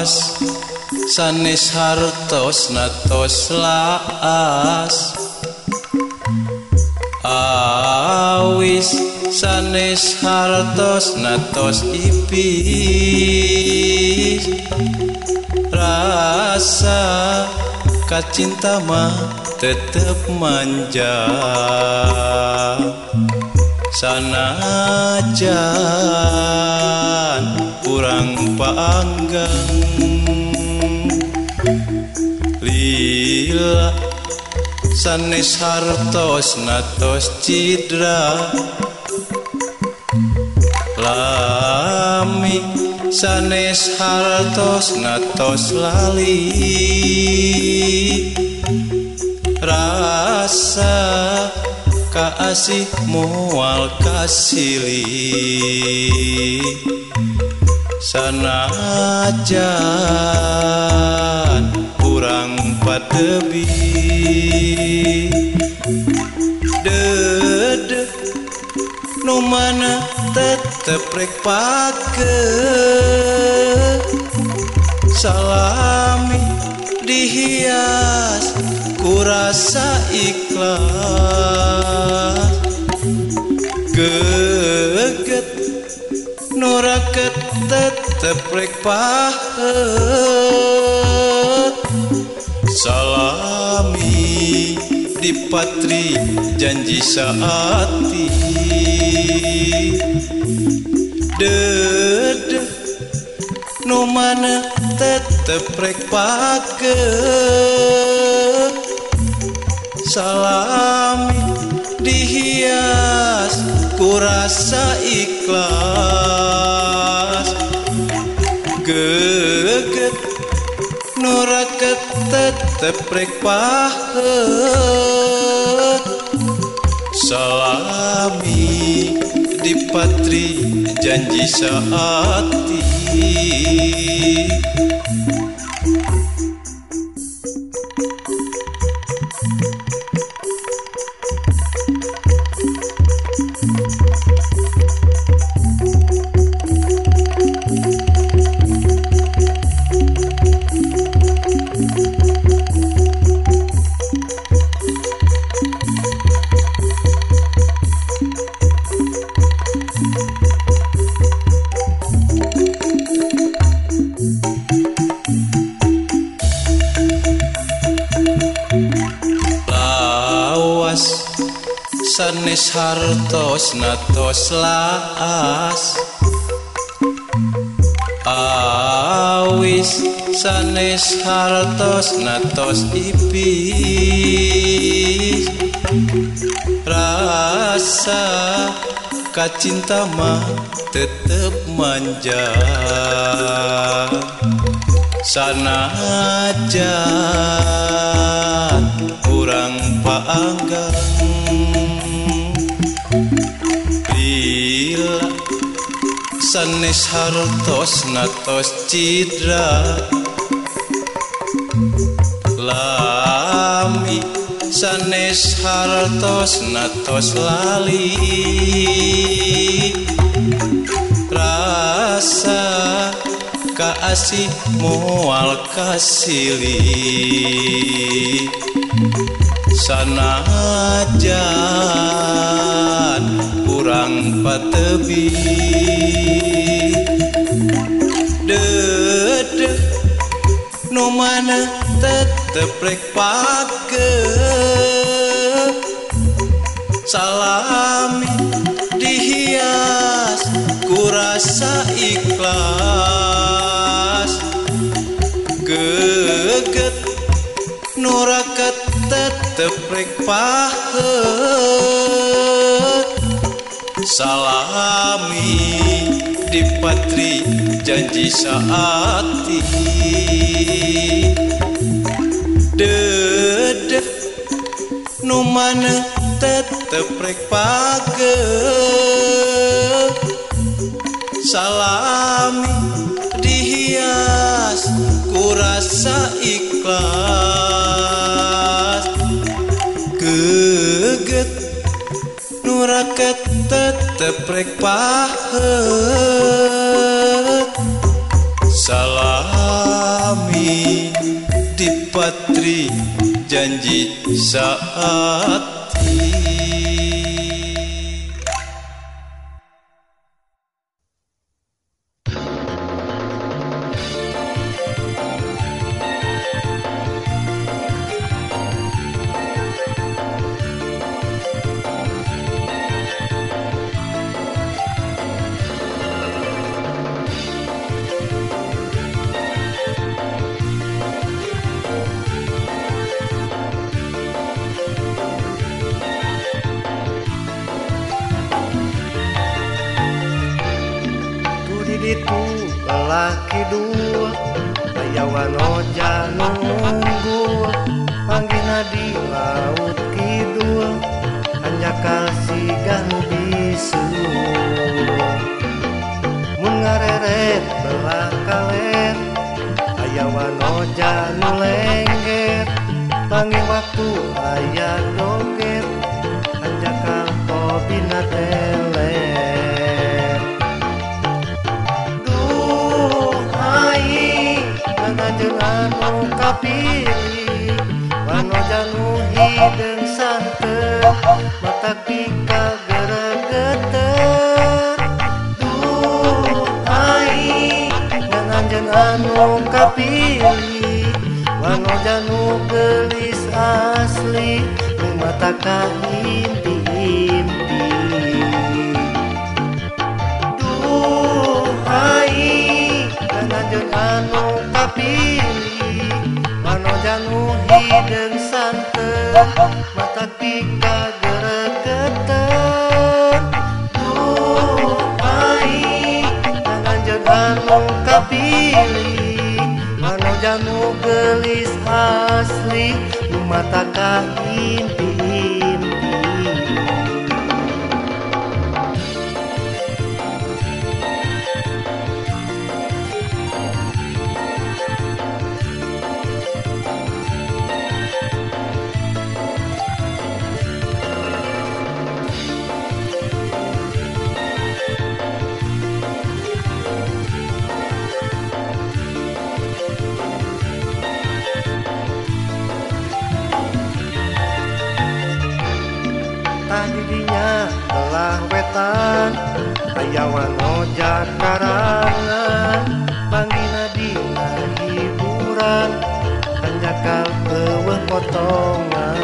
Lawas sanes hartos natos laas, awis sanes hartos natos ipis. Rasa kacinta mah tetep manja, sanajan urang paanggang. Lila sanes hartos natos cidra, lami sanes hartos natos lali. Rasa kaasih moal kasilih, sanajan urang patebi. Dedeh nu mana tetep rek pake, salami dihias ku rasa ikhlas. Geget nu raket tetep rek pahet, salami dipatri janji saati. Dedeh nu mana tetep rek pake, salami dihias ku rasa ikhlas. Geget nu raket tetep rek pahet, salami dipatri janji saati. Lawas sanes hartos natos laas, awis sanes hartos natos ipis. Rasa kacinta mah tetep manja, sanajan urang paanggang. Lila sanes hartos natos cidra, lami sanes hartos natos lali. Rasa kaasih moal kasilih, sanajan urang patebi. Dedeh nu mana tetep rek pake, salami dihias ku rasa ikhlas. Geget nu raket tetep rek pahet, salami dipatri janji saati. Dedeh nu mana tetep rek pake, salami dihias ku rasa ikhlas. Geget nu raket tetep rek pahet, salami kami di patri janji saati. Itu belah kidul aya wanoja nunggul panggihna di laut kidul hanjakal sigah nu bisul mun ngareret belah kaler aya wanoja nu lengger panggih waktu aya doger hanjakal tobina teler. Jeung anu kapilih wanoja nu hideung santen mata pika geregeter. Duh aing ngan anu kapilih wanoja nu geulis asli nu mata kaimpi-impi. Duh aing ngan anu kapilih wanoja nu hideung santen mata pika geregeter. Duh aing ngan anu kapilih wanoja nu geulis asli nu mata kaimpi-impi. Didinya belah wetan aya wanoja karangan panggihna dina hiburan hanjakal eueuh potongan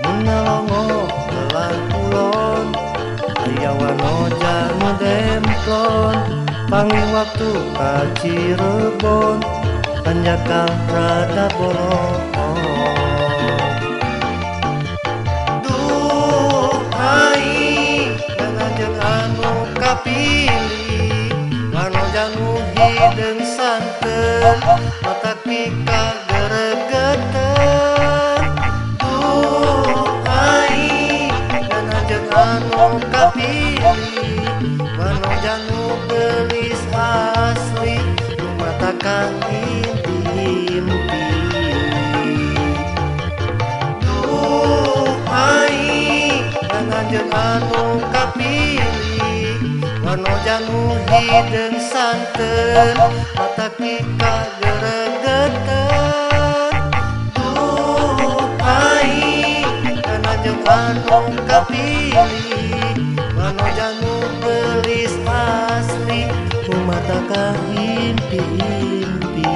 mun ngalongo belah kulon aya wanoja nu demplon panggih waktu ka Cirebon hanjakal rada bolong. Anu kapilih wanoja nu hideung santen mata pika geregeter. Duh aing ngan anu kapilih wanoja nu geulis asli nu mata kaimpi-impi. Duh aing ngan anu kapilih wanoja nu hideung santen mata pika geregeter. Duh aing ngan anu kapilih wanoja nu geulis asli nu mata kaimpi-impi.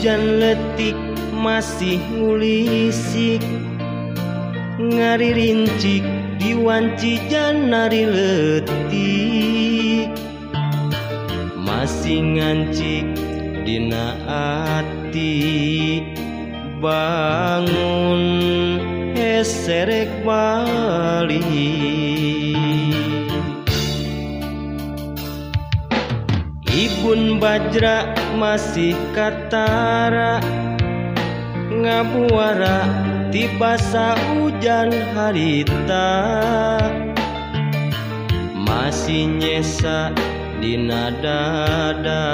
Hujan letik masih ngulisik ngaririncik di wanci janari letik masih ngancik dina ati bangun. hese rek balik. Ibun Bajra masih katara ngabuara tibasa hujan harita, masih nyesa dina dada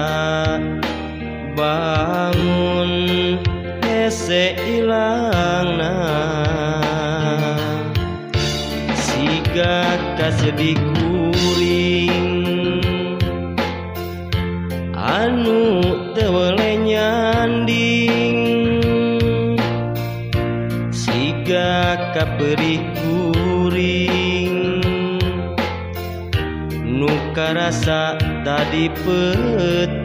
bangun hese ilangna, siga kasedih kuring anu teu weleh nyanding, siga kaperih kuring nu karasa tadi peuting.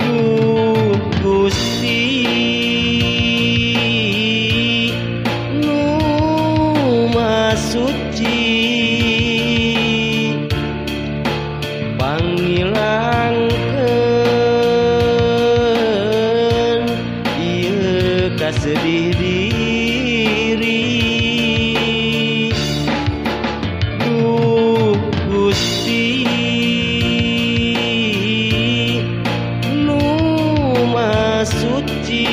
Duh Gusti nu Maha Suci, pangilangkeun ieu kasedih diri. Duh Gusti nu Maha Suci,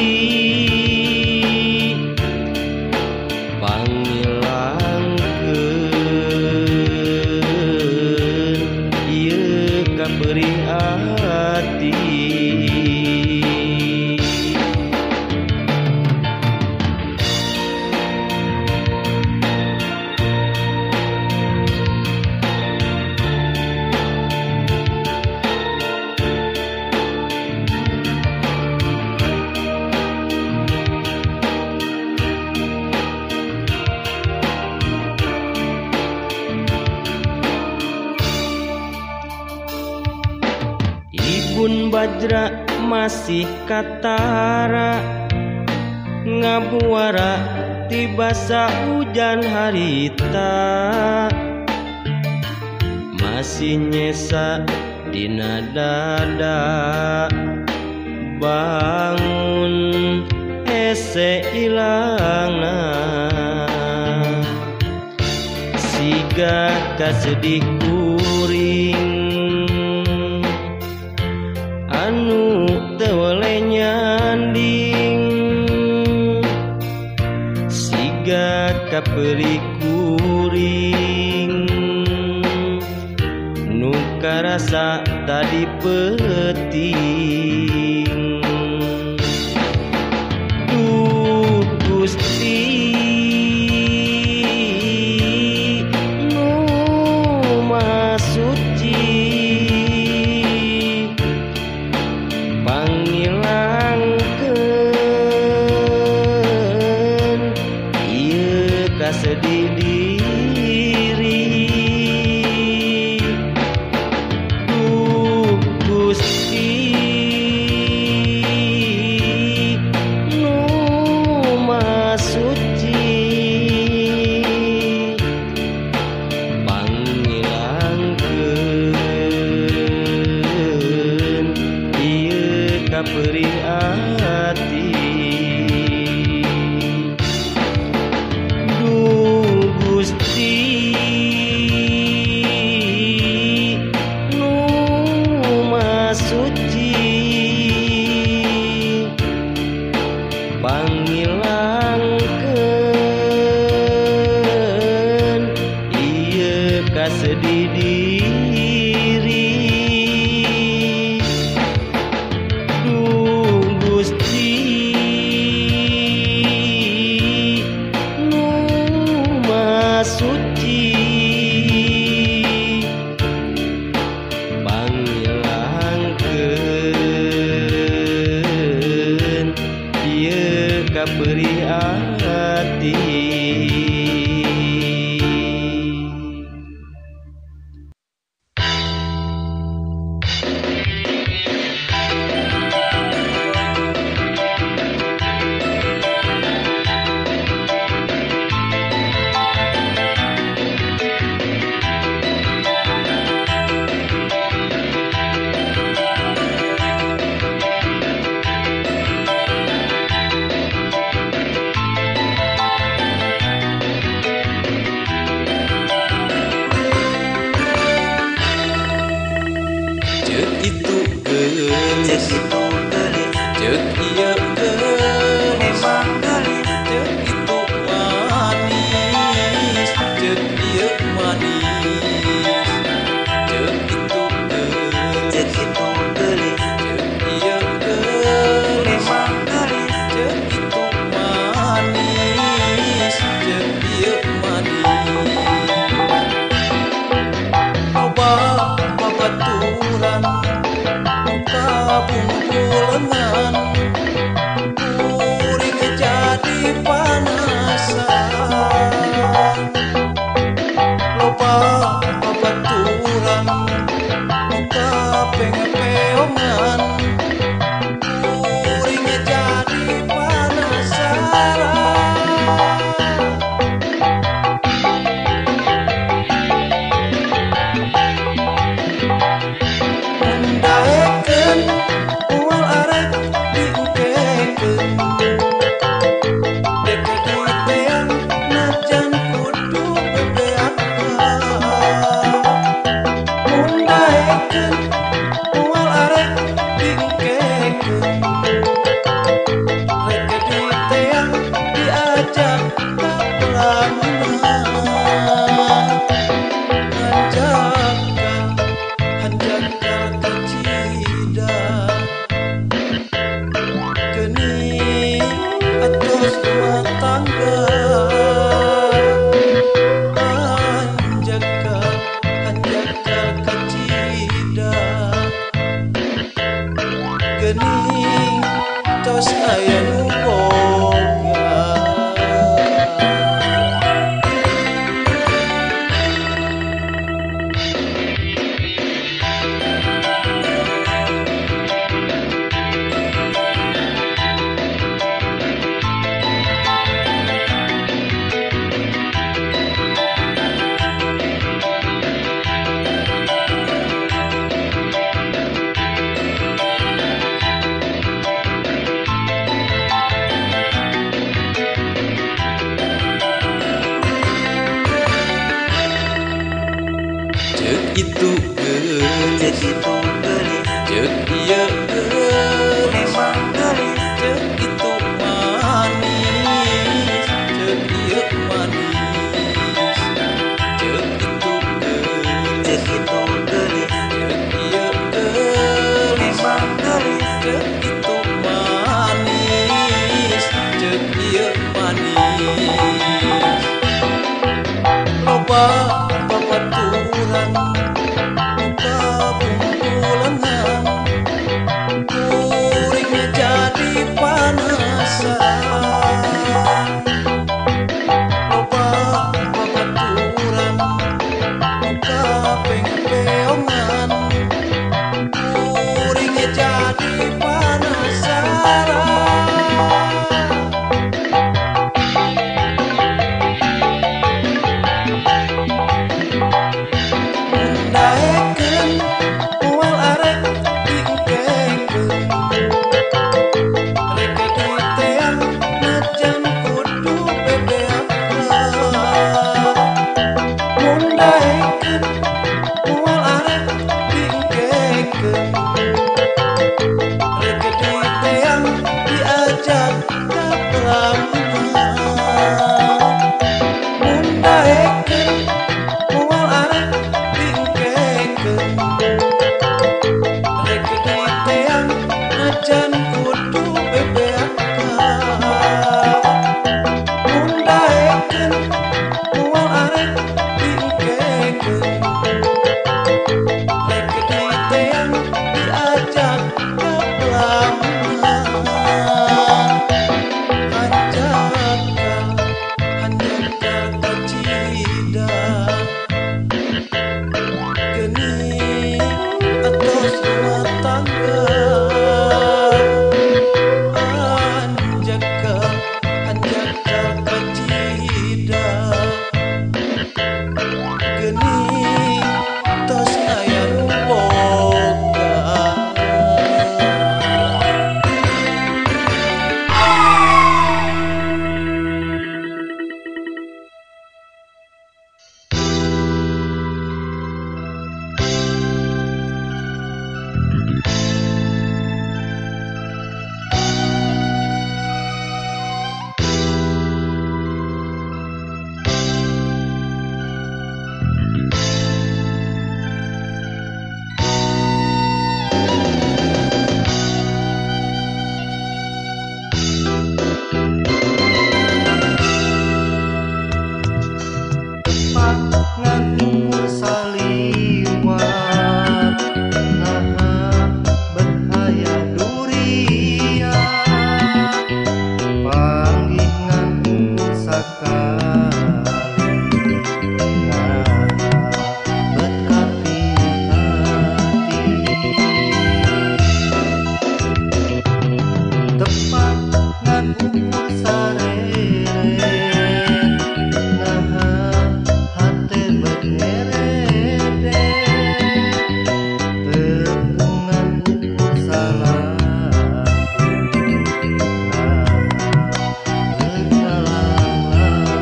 pangilangkeun ieu kaperih ati. Ibun Bajra masih katara ngabuara tibasa hujan harita, masih nyesa dina dada bangun hese ilangna, siga kasedih kuring anu teu weleh nyanding, siga kaperih kuring nu karasa tadi peuting. Duh Gusti nu Maha Suci, pangilangkeun ieu kasedih diri. Duh Gusti nu Maha Suci, pangilangkeun ieu kaperih ati. Duh Gusti nu Maha Suci, pangilangkeun ieu kasedih diri. Duh Gusti nu Maha Suci, pangilangkeun ieu kaperih ati. Ceuk itu geulis, Ceuk itu geulis, ceuk ieu geulis, memang geulis, ceuk itu manis, ceuk ieu manis, ceuk itu geulis, Ceuk itu geulis, ceuk ieu geulis, memang geulis, ceuk itu manis, ceuk ieu manis. Loba babaturan kabungkulangan, kuring jadi panasaran. Loba babaturan kapeng-peongan, kuring jadi panasaran. Daekeun moal arek diengkekeun, rek diteang najan kudu bebeakan. Mun daekeun moal arek diengkekeun, rek diteang diajak ka pelaminan. Mun daekeun moal arek diengkekeun, rek diteang najan kudu bebeakan. Mun daekeun moal arek diengkekeun, rek diteang diajak ka pelaminan. Hanjakal, hanjakal kacida, geuning atos rumah tangga. Hanjakal, hanjakal kacida, geuning tos aya nu boga. Tepat ngan ukur saliwat, naha bet aya durian, panggih ngan ukur sakali, naha bet kapi-hati. Tepat ngan ukur sareret, naha hate bet ngeredet, tepungan ukur salaku, naha bet ngalang-laku.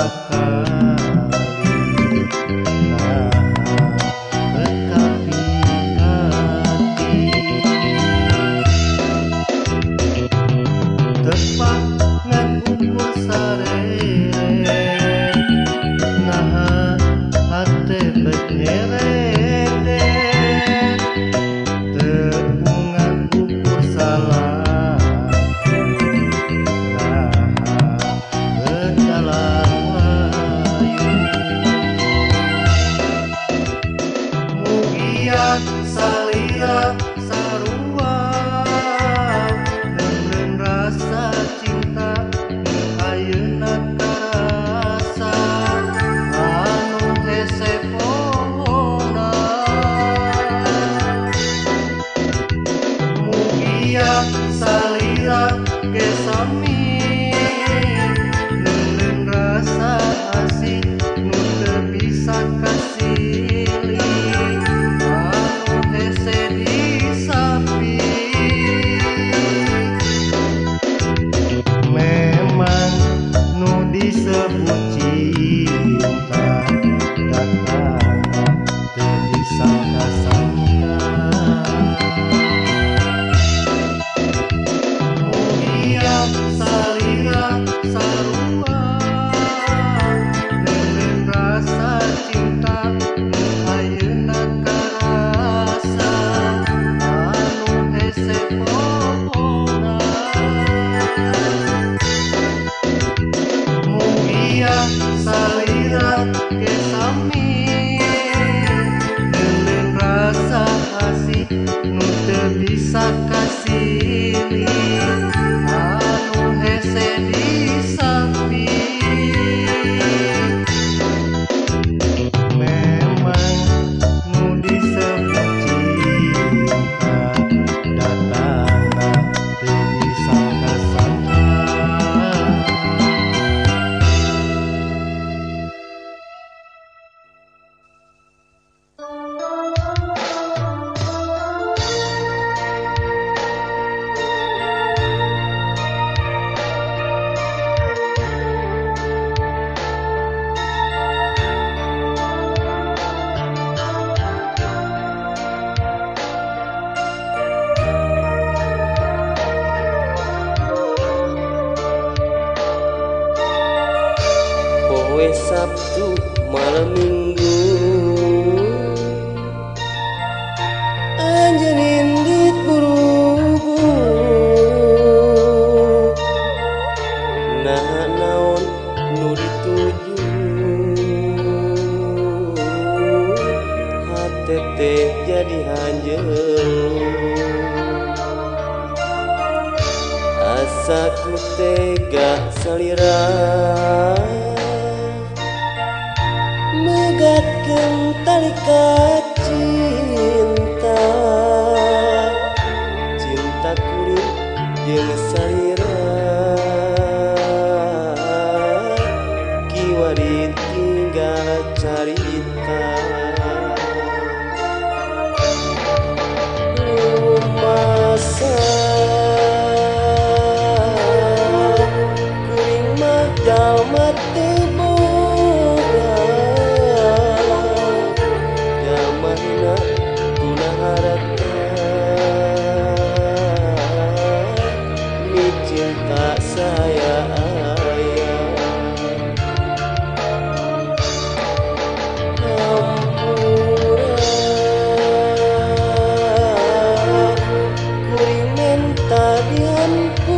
Sakali nah betapi hati tepat ngan ukur sarere nah hate bet nyerede tepungan ukur salah nah berjalan layu mugia salira sarua neumreun rasa cinta nu ayeuna karasa anu hese pohona mugia salira ge sami neumreun rasa asih nu teu bisa kasilih anu hese disapi memang nu disebut cinta datangna teu disangka-sangka mugia salira sarua neumreun rasa cinta nu ayeuna karasa anu hese pohona mugia salira ge sami neumreun rasa asih nu teu bisa kasilih anu hese disapi memang nu disebut cinta datangna teu disangka-sangka. Poe Sabtu malam Minggu anjeun indit buru-buru nah naon nu dituju hate teh jadi hanjeun asa ku tega salira megatkeun tali cinta cinta kuring jeung salira kiwari tinggal carita lumasa kuring mah jalma teu boga jalma hina tuna harta micinta saya aya hampura kuring menta dihampura.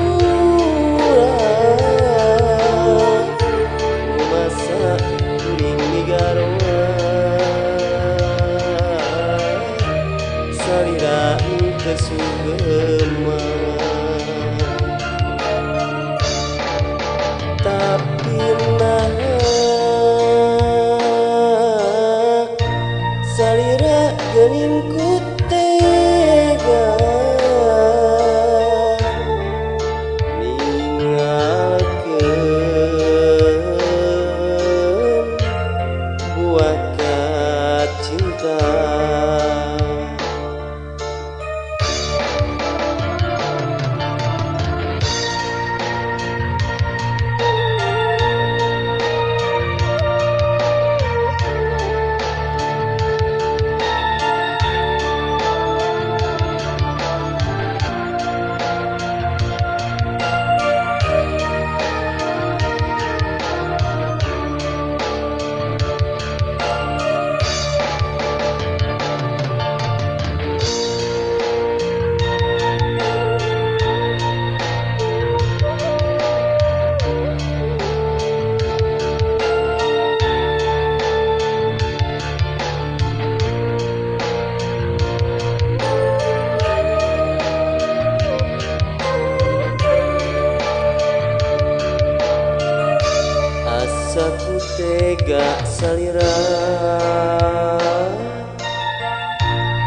Rumasa ku tega salira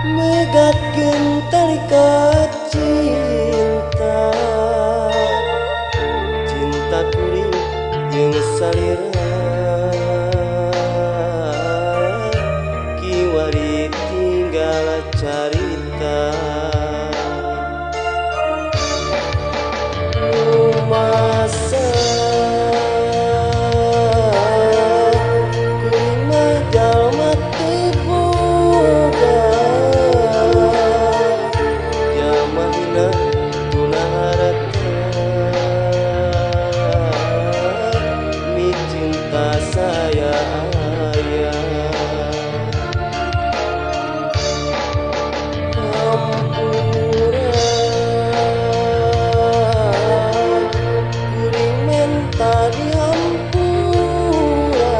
megatkeun tarikat cinta, cinta kuring jeung salira kiwari tinggal carita. Rumasa kuring mah jalma teu boga, jalma hina tuna harta, mi cinta saya aya. Hampura kuring menta dihampura,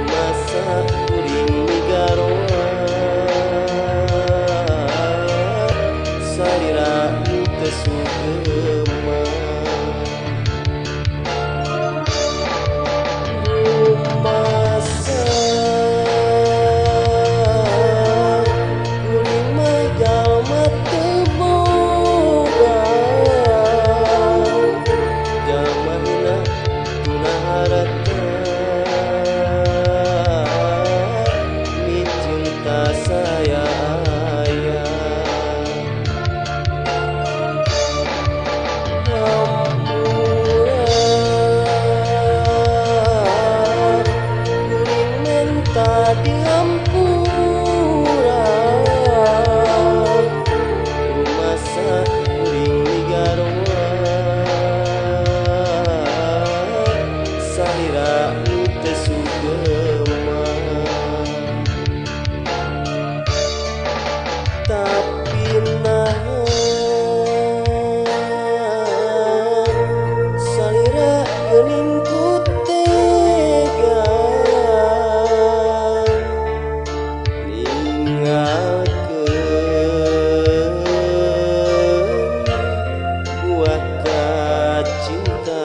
masa kuring migaroa salira teu sugema. Rumasa kuring mah jalma teu boga, jalma hina tuna harta, mi cinta saya aya. Hampura kuring menta dihampura, rumasa kuring migaroa salira teu sugema. Tapi naha salira geuning ku tega ninggalkeun buah kacinta.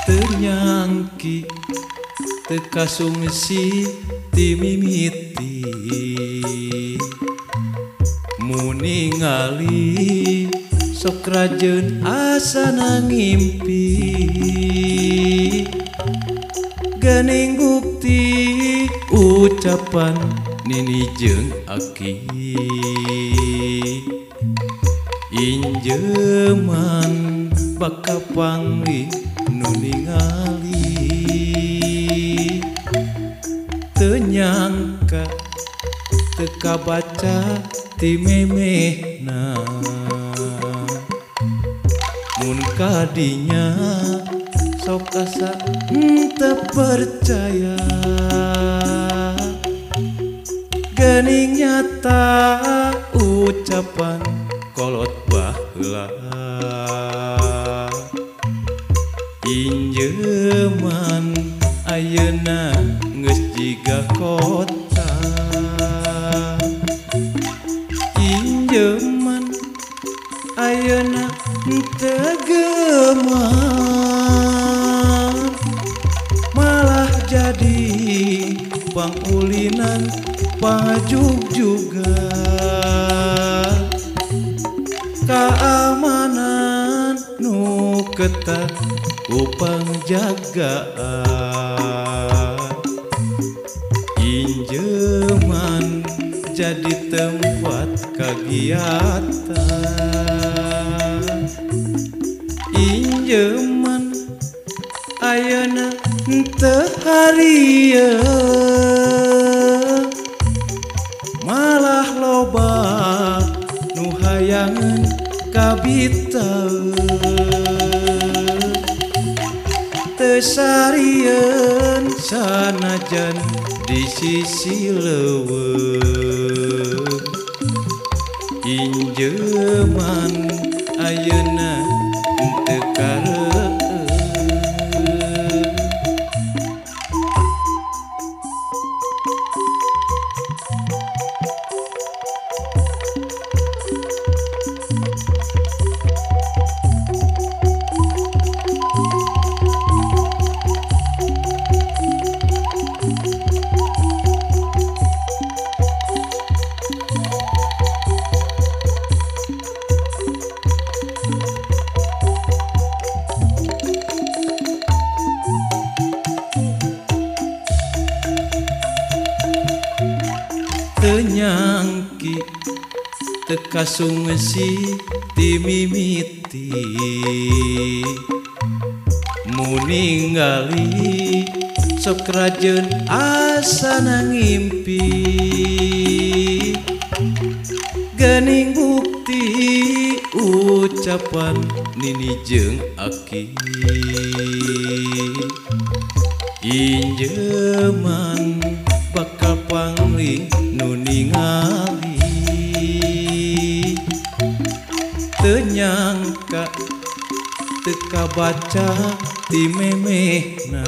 Ternyangki teu kasungsi ti mimiti, muningali sok rajeun asana ngimpi, geuning bukti ucapan nini jeung aki, injeman baka panggih nu ningali. Teu nyangka teu kabaca ti memehna, mun kadinya sok asa teu percaya, geuning nyata ucapan kolot baheula. Injeman ayeuna geus jiga kota, injeman ayeuna teu geman, malah jadi pangulinan pajugjugan. Kaamanan nu ketat ku pangjagaan, injeman jadi tempat kagiatan, Injeman ayeuna teu harieun, malah loba nu hayangeun kabitaeun. Teu sarieun sanajan di sisi leuweung. Injeman ayeuna teu kareueun. Teu nyangki teu kasungsi ti mimiti, muningali sok rajeun asana ngimpi. Geuning bukti ucapan nini jeung aki, injeman bakal pangling nu ningali. Teu nyangka teu kabaca ti memehna,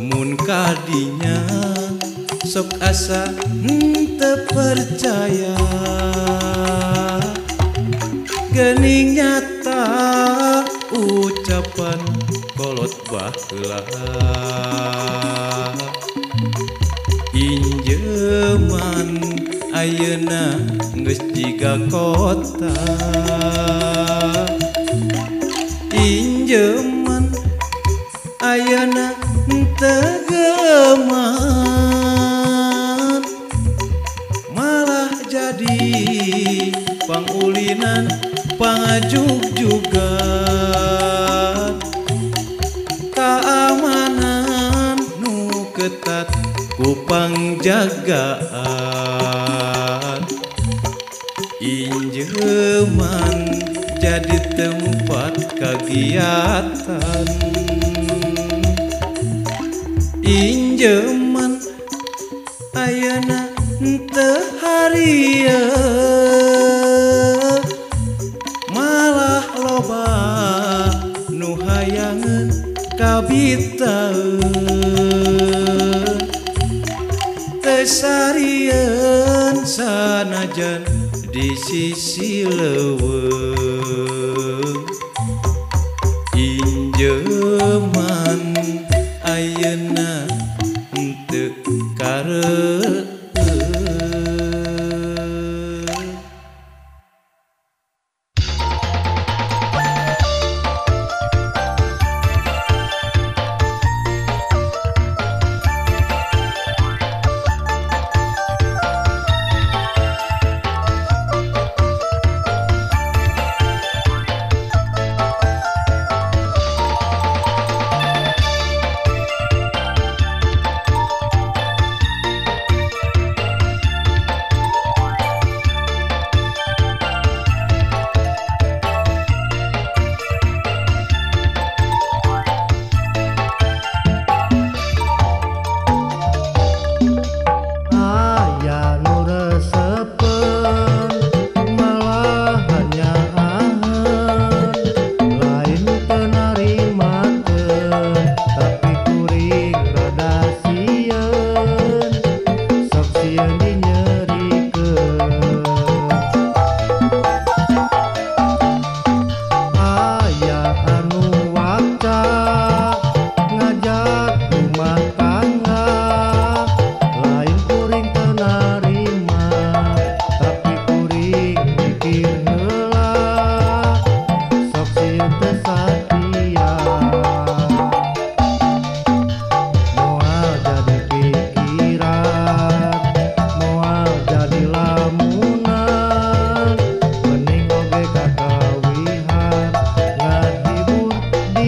mun kadinya sok asa henteu percaya. Geuning nyata ucapan kolot baheula. Injeman ayeuna geus jiga kota. Injeman ayeuna teu geman, malah jadi pangulinan pangajug-jugan. Kaamanan nu ketat ku pangjagaan. Injeman jadi tempat kagiatan. Injeman ayeuna teu harieun, malah loba nu hayangeun kabitaeun. Teu sarieun sanajan di sisi leuweung. Injeman ayeuna teu kareueun.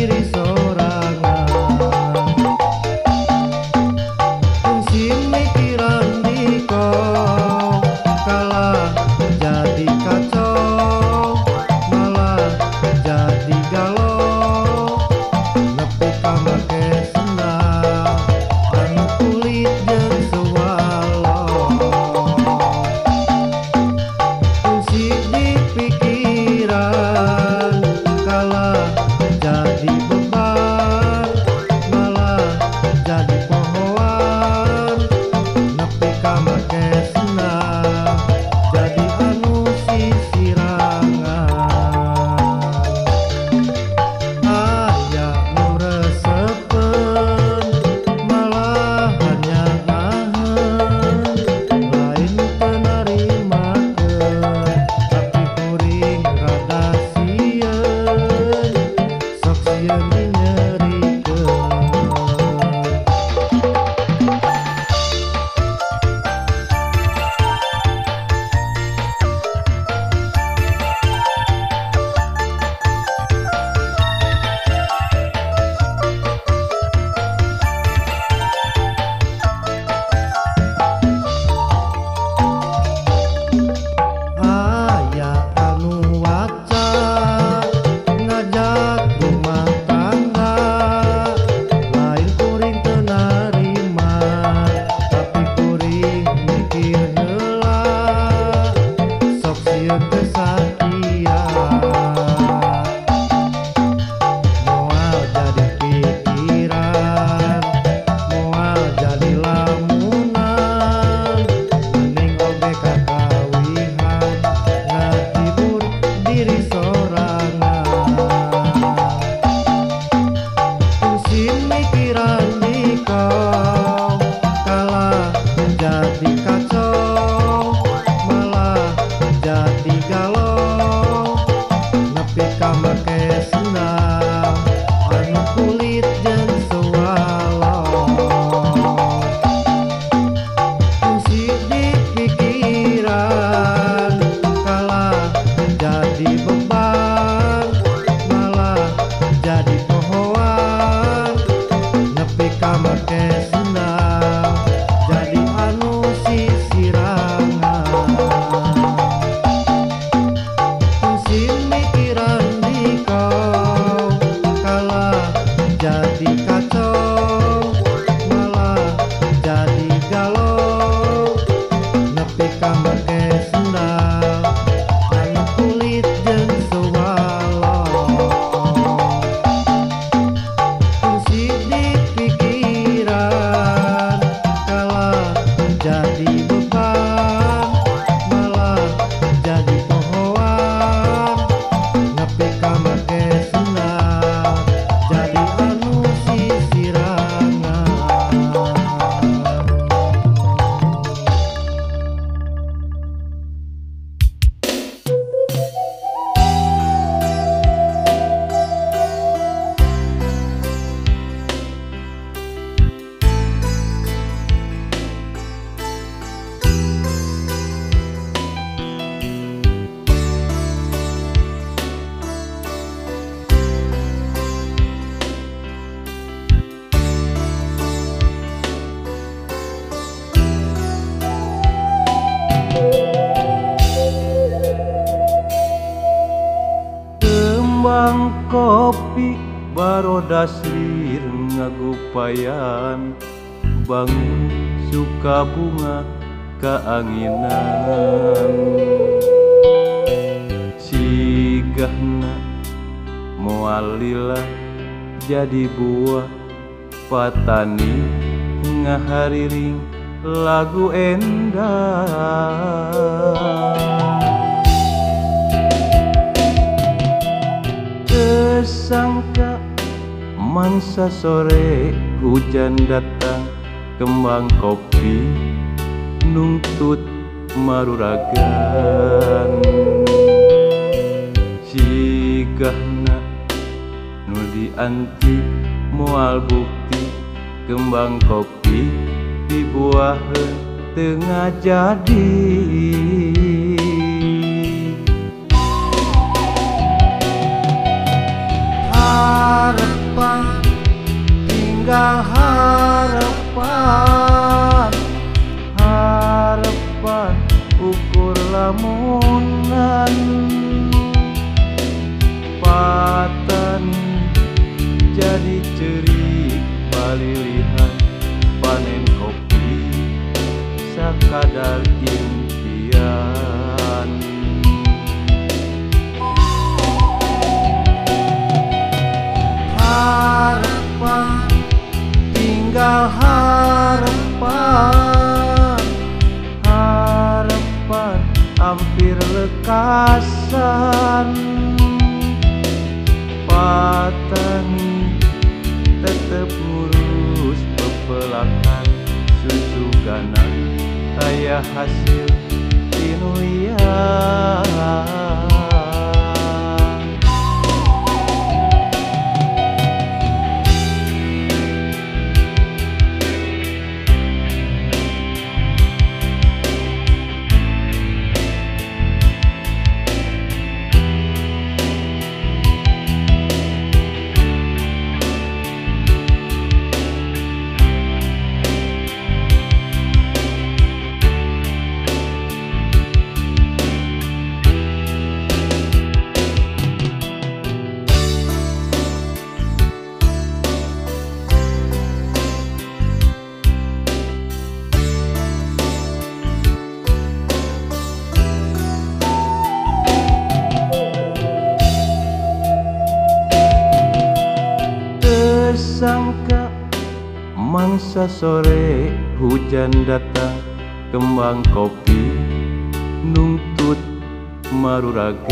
diri sorangan. Fungsi mikiran diko kalah jadi kacau, malah jadi galau. Nepi ka make sendal anu kulit jeung suwalo. Fungsi di pikiran kalah jadi beban, malah jadi pohoan. Nepi ka make sendal jadi anu sisirangan. Aya nu resepeun malah hanya naheun, lain teu narimakeun tapi kuring rada sieun, sok sieun dinyerikeun. Aya anu waca ngajak rumah tangga, lain kuring teu narima tapi kuring mikir heula, sok sieun teu satia. Moal jadi pikiran, moal jadi lamunan, mending oge kakawihan ngahibur diri sorangan. Fungsi mikiran diko kalah jadi kacau, malah jadi galau. Nepi ka make sendal anu kulit jeung suwalo. Fungsi di pikiran kalah jadi beban, malah jadi pohoan. Nepi ka make sendal jadi anu sisirangan. Fungsi mikiran diko kalah jadi kacau, malah jadi galau. Nepi ka make sendal anu kulit jeung suwalo. Fungsi di pikiran kalah jadi beban, malah jadi pohoan. Nepi ka make sendal jadi anu sisirangan. Kembang kopi baroda slir ngagupayan, bangun suka bunga kaanginan. Sigahna moal lila jadi buah patani ngahariring lagu endang. Kesangka mangsa sore hujan datang, kembang kopi nungtut maruragan. Sigahna nu dianti moal bukti, kembang kopi dibuaheun teu ngajadi. Arep jadi ceurik balilihan panen kopi sakadar impian. Harapan tinggal harapan, harapan hampir lekasan. Patani tetep ngurus pepelakan susu ganan aya hasil tinulian. Sangka mangsa sore hujan datang kembang kopi nungtut maruragan.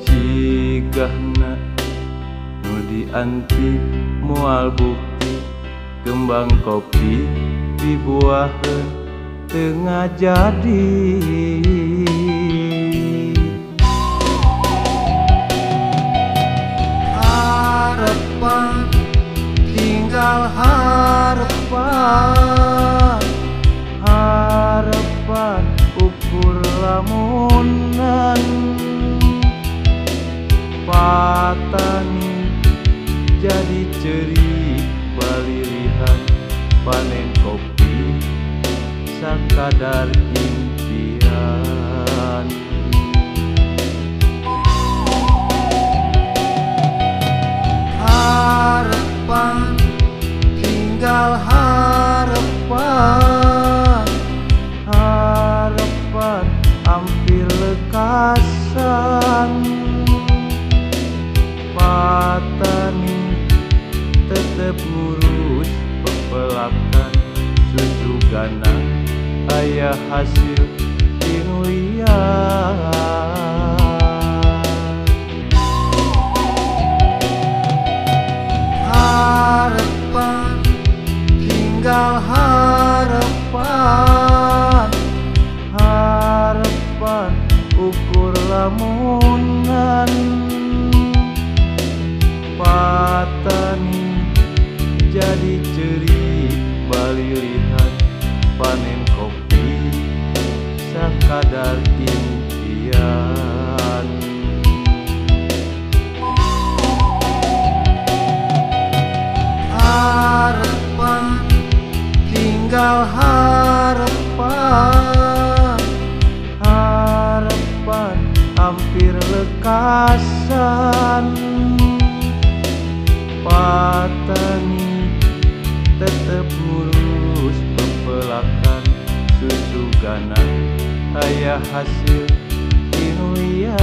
Sigahna nu dianti moal bukti kembang kopi dibuaheun teu ngajadi. Harapan tinggal harapan, harapan ukur lamunan. Patani jadi ceurik balilihan panen kopi sakadar impian. Harapan tinggal harapan, harapan hampir lekasan. Patani tetep ngurus pepelakan susu ganan aya hasil tinulian. Harapan tinggal harapan, harapan ukur lamunan. Patani jadi ceurik balilihan panen kopi sakadar impian. Harapan tinggal harapan, harapan hampir lekasan. Patani tetep ngurus pepelakan susu ganan aya hasil tinulian.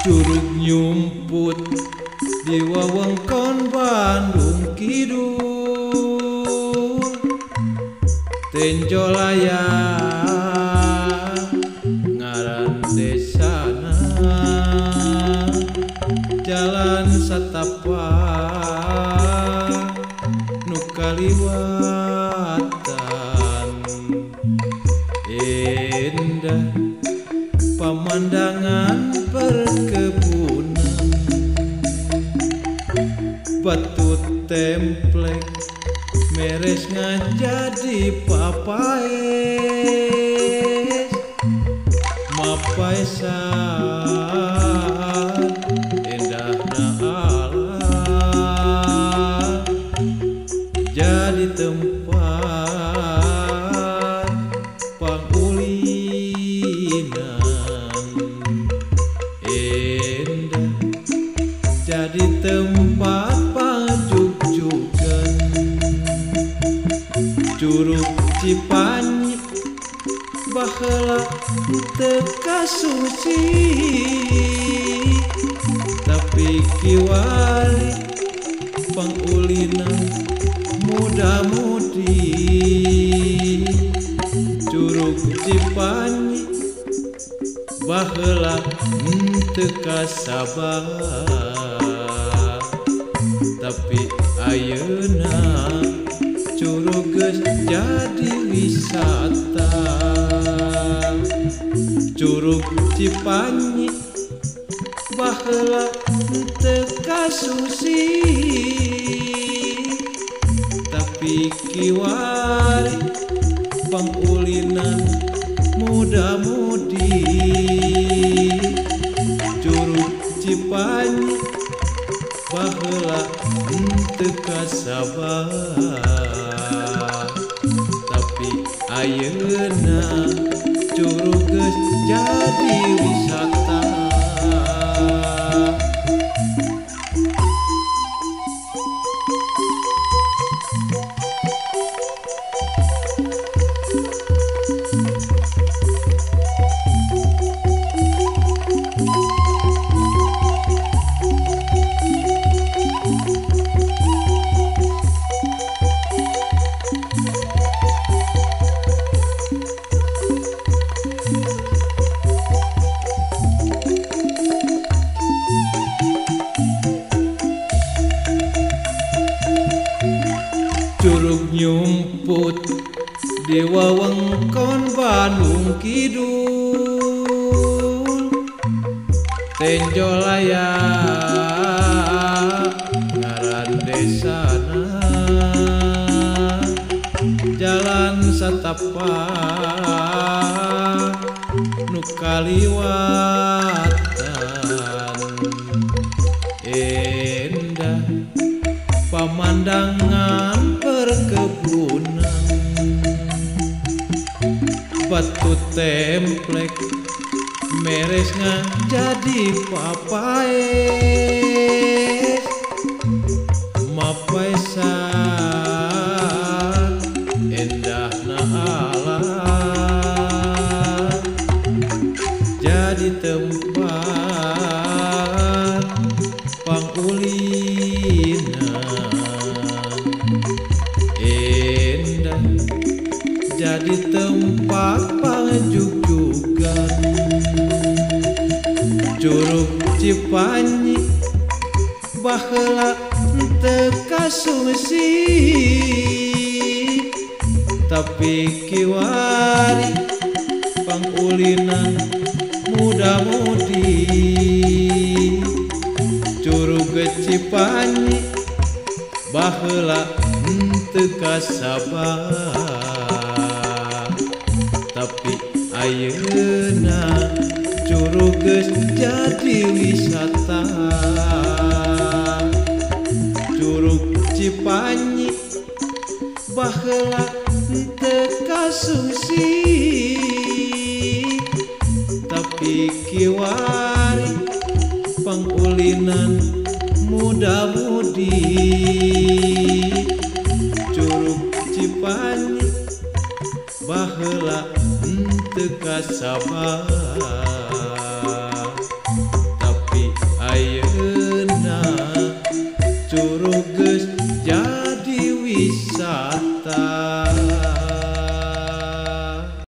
Curug nyumput di wewengkon Bandung Kidul, Tenjolaya ngaran desa. satapak nu kaliwatan. Indah pemandangan perkebunan, batu templek meres ngajadi papaes, mapaesan endahna alam, jadi tempat pangulinan. Indah jadi tempat panjugjugan. Curug Cipanyi baheula teu kasuci, tapi kiwari pangulinan muda-mudi. Curug Cipanyi baheula teu kasaba, tapi ayeuna curug geus jadi wisata. Curug Cipanyi baheula teu kasusi, tapi kiwari pangulinan muda-mudi. Curug Cipanyi baheula teu kasaba, tapi ayeuna curug geus jadi wisata. Curug nyumput di wewengkon Bandung Kidul, Tenjolaya ngaran desana, jalan satapak nu kaliwatan. Indah pemandangan perkebunan, batu templek meres jadi papaes, mapaesan endahna alam, jadi tempat pangulinan. Indah jadi tempat panjugjugan. Curug Cipanyi baheula teu kasusi, tapi kiwari pangulinan muda-mudi. Curug Cipanyi baheula teu kasaba, tapi ayeuna curug geus jadi wisata. Curug Cipanyi baheula teu kasusi, tapi kiwari pangulinan muda-mudi. Curug Cipanyi baheula teu kasaba,